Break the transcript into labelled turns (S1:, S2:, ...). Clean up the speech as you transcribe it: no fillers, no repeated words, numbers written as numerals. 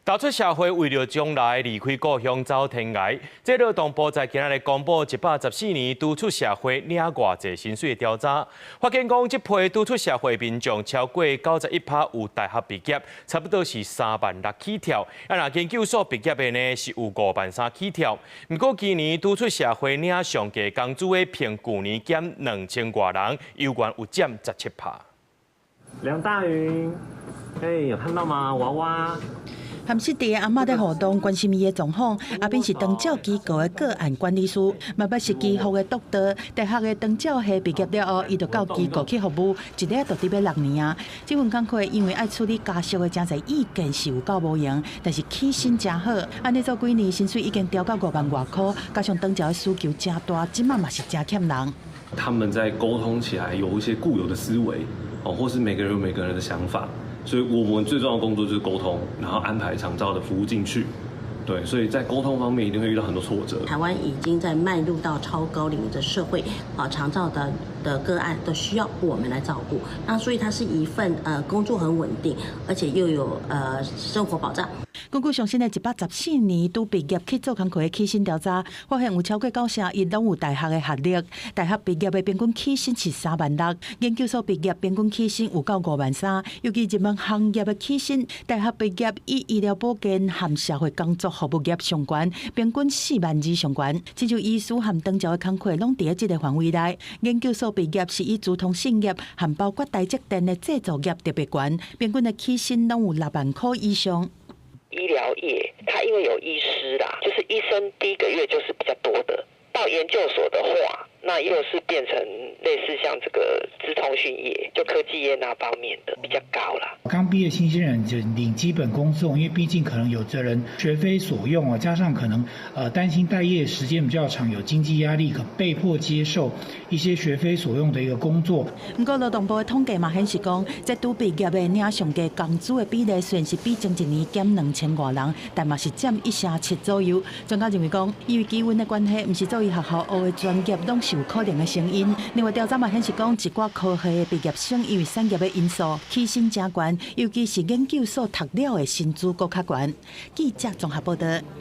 S1: 踏出社會，為著將來離開故鄉走天涯。這勞動部在今仔日公布114年拄出社會領偌濟薪水的調查，發現講這批拄出社會民眾超過91%有大學畢業，差不多是3萬6起跳。啊，若研究所畢業的呢是有5萬3起跳。毋過今年拄出社會領上低工資的比舊年減2000外人，猶原有佔17%。
S2: 梁大雲，哎，有看到嗎？娃娃。
S3: 和失智的阿嬤咧互動，關心伊的狀況。阿斌是長照機構的個案管理師，嘛捌是基福的督導。大學的長照系畢業了後，伊就到機構去服務，一咧就佇欲6年啊。這份工課因為愛處理家屬的誠濟意見是有夠無閒，但是起薪誠好。按呢做幾年，薪水已經調到5萬外箍，加上長照的需求誠大，這馬嘛是誠欠人。
S4: 他們在溝通起來有一些固有的思維，哦，或是每個人有每個人的想法。所以我們最重要的工作就是溝通，然後安排長照的服務進去。對，所以在溝通方面一定會遇到很多挫折。
S5: 台灣已經在邁入到超高齡的社會，啊，長照的個案都需要我們來照顧。那所以它是一份工作很穩定，而且又有生活保障。
S3: 根據上新的114年拄畢業去做工課的起薪調查，發現有超過91%攏有大學的學歷，大學畢業的平均起薪是3萬6，研究所畢業平均起薪有到5萬3。尤其熱門行業的起薪，大學畢業以醫療保健和社會工作服務業上懸，平均4萬2上懸。親像醫師和長照的工課攏佇這個範圍內。研究所畢業是以資通訊業和包括台積電的製造業特別懸，平均的起薪攏有6萬箍以上。
S6: 醫療業，它因為有醫師啦，就是醫生第一個月就是比較多的。到研究所的話，那又是變成類似像這個資通訊業，就科技業那方面的比較高啦。
S7: 剛畢業新鮮人就領基本工資，因為畢竟可能有的人學非所用啊，加上可能擔心待業時間比較長，有經濟壓力，可被迫接受一些學非所用的一個工作。
S3: 毋過勞動部的統計嘛顯示講，這拄畢業的領上低工資的比例雖然是比前一年減2000外人，但嘛是佔1成7左右。專家認為講，因為機運的關係，毋是做學校學的專業攏是有可能的成因。另外調查嘛顯示講，一寡科系的畢業生因為產業的因素，起薪誠懸，尤其是研究所讀了的薪資閣較懸。記者綜合報道。